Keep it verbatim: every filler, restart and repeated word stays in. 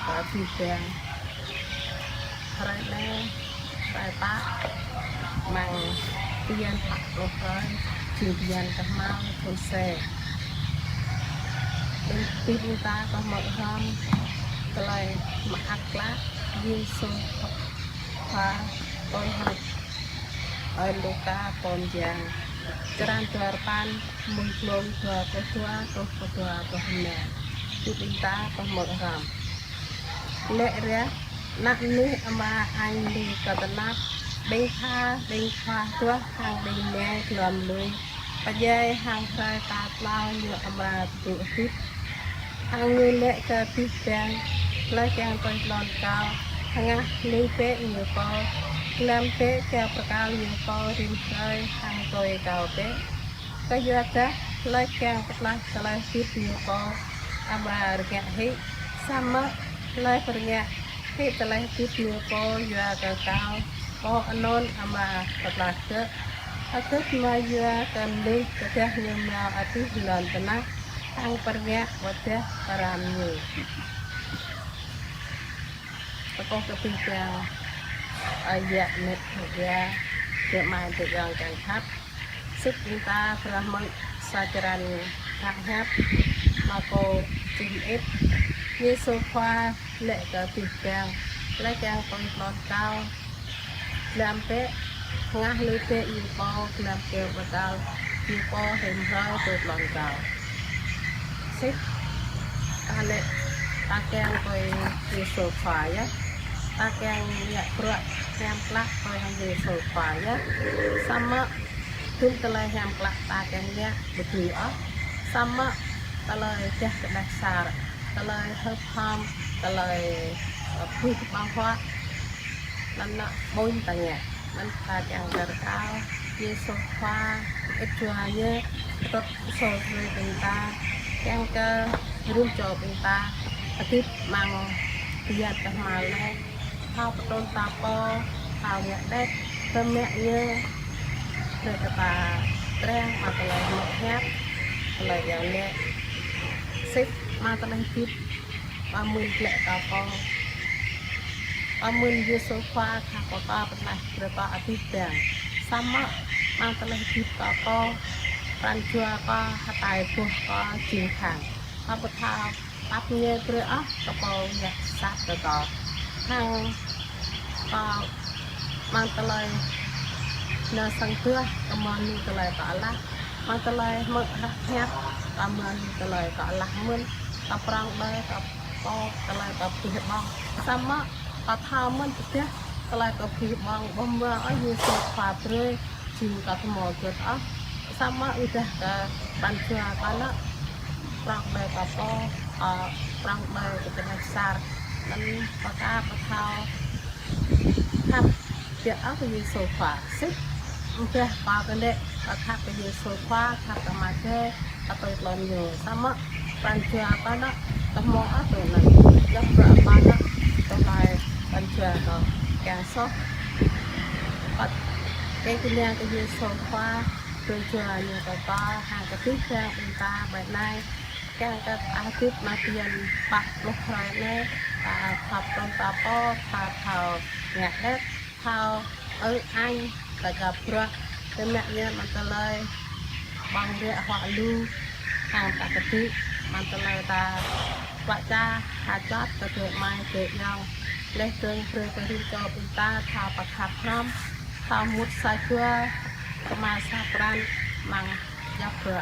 Kơ abih bang. Hrơi anai, hrơi pă, amăng bơyan pă pluh hrơi, jing bơyan kơhma̱l thun C. Ƀing, ƀing ta kơ hmư̆ hrŏm tơlơi mơak klă Yêsu Khua tui hơmư̆ ơi Luka pô mơyang, črăn dua rơpăn, mơ̆ng glông dua pluh dua truh pơ dua pluh rơma. Ƀing ta kơ hmư̆ hrŏm. Lĕ ră, Ană mơnuih amra añ lui kơ tơnap, ƀing pha, ƀing khua tuah, hăng ƀing mơnai glŏm lui, pơdjai hăng hrơi tal tlâo ñu amra tơgŭ hơdip. Hăng ñu lĕ kơ abih bang: Hlơi kiăng tui tlôn kâo, hơngah lui bĕ ñu pô, glăm bĕ kơyâo bơrkal ñu pô rĭm hrơi hăng tui kâo bĕ. Kơyuadah hlơi kiăng pơtlaih tơlơi hơdip ñu pô amra rơngiă hĭ, samơ̆ hlơi pơrơngiă hĭ tơlơi hơdip ñu pô yua kơ kâo, pô anŭn amra pơtlaih gơ̆. Hơget mơ̆ yua kơ mơnuih tơdah ñu mơ̆ abih lŏn tơnah, hăng pơrơngiă wơ̆t dah pơrăm ñu. Pơkŏh kơ abih bang, ơ yă mĕt hơget, dơ amai dơ ayŏng kiăng khăp. Sĭt ƀing ta phrâo hmư̆ sa črăn klă hiăp Markô čih mơit. Yêsu Khua lĕ kơ abih bang: Hlơi kiăng tui tlôn kâo, glăm bĕ, hơngah lui bĕ ñu pô, glăm kơyâo bơrkal ñu pô rĭm hrơi tui tlôn kâo. Sĭt, ta lĕ, ta kiăng tui Yêsu Khua yơh. Ta kiăng ngă bruă hiam klă tui hăng Yêsu Khua yơh. Samơ̆ dŭm tơlơi hiam klă ta kiăng ngă ƀu dưi ôh. Samơ̆ tơlơi jah kơđeh asar, tơlơi hơp hom, tơlơi, ơ, pơƀuh ƀơ̆ng huă, anŭn ană ƀôn ta ngă. Anŭn ta kiăng kơ rơkâo Yêsu Khua, ĕp jua ñu, tŭt sôl brơi ƀing ta, kiăng kơ rĭm čô ƀing ta hơdip amăng bơyan kơhma̱l anai. Thâo pơtrŭn ta pô, thâo ngă đĕt, tơmĕk ñu, brơi kơ ta treng amăng tơlơi hmư̆ hiăp, tơlơi iâu laĭ. Sĭt amăng tơlơi hơdip, pơmĭn glaĭ ta pô. Pơmĭn Yêsu Khua khăp kơ ta, pơtlaih brơi ta abih bang. Samơ̆ amăng tơlơi hơdip ta pô, pran jua ta hơtai boh ta jing khăng. Ta ƀu thâo pap ñe brơi ôh kơ pô ngă sat kơ ta. Hăng ta amăng tơlơi nao sang tuah, ta mơ̆n tơlơi ta alah. Amăng tơlơi hmư̆ hiăp, ta mơ̆n tơlơi ta alah mơ̆n. Ta prŏng đơi ta pô, tơlơi ta pơƀuh ƀơ̆ng. Samơ̆ ta thâo mơ̆n tơdah tơlơi ta pơƀuh ƀơ̆ng, ƀu mơ̆ ôh Yêsu Khua brơi jing ta tơmo gơ̆t ôh. Samơ̆ ƀôdah kơ pran jua ta lĕ, prŏng đơi ta pô, ơ, prŏng đơi kơ kơđeh asar. Anŭn pơkă pơthâo khăp biă ôh kơ Yêsu Khua. Sĭt, ƀôdah ta kơnĕ, ta khăp kơ Yêsu Khua, khăp kơ mơdrơi, ta tui tlôn ñu. Samơ̆ pran jua ta lĕ, ta mơ̆ ôh tui anŭn. Yap bruă ta lĕ, tơlơi pran jua ta kiăng soh. Păt, kơ kơnang kơ Yêsu Khua, brơi jua ñu kơ ta, hăng kơ abih bang ƀing ta ƀơi anai. Kiăng kơ ta hơdip amăng bơyan pă pluh hrơi anai, ta thâo pơtrŭn ta pô, ta thâo ngă đĕt, thâo ư añ, ta găp bruă, tơmĕk ñu amăng tơlơi ƀơ̆ng rĕ huă lu, hăng ta kơdĭ, amăng tơlơi ta pơčah, hơčot kơ dơ amai dơ ayŏng. Laih dơ̆ng brơi kơ rĭm čô ƀing ta thâo pơkhăp hrŏm, thâo mŭt sa jua, kơmơi sa pran, amăng yap bruă.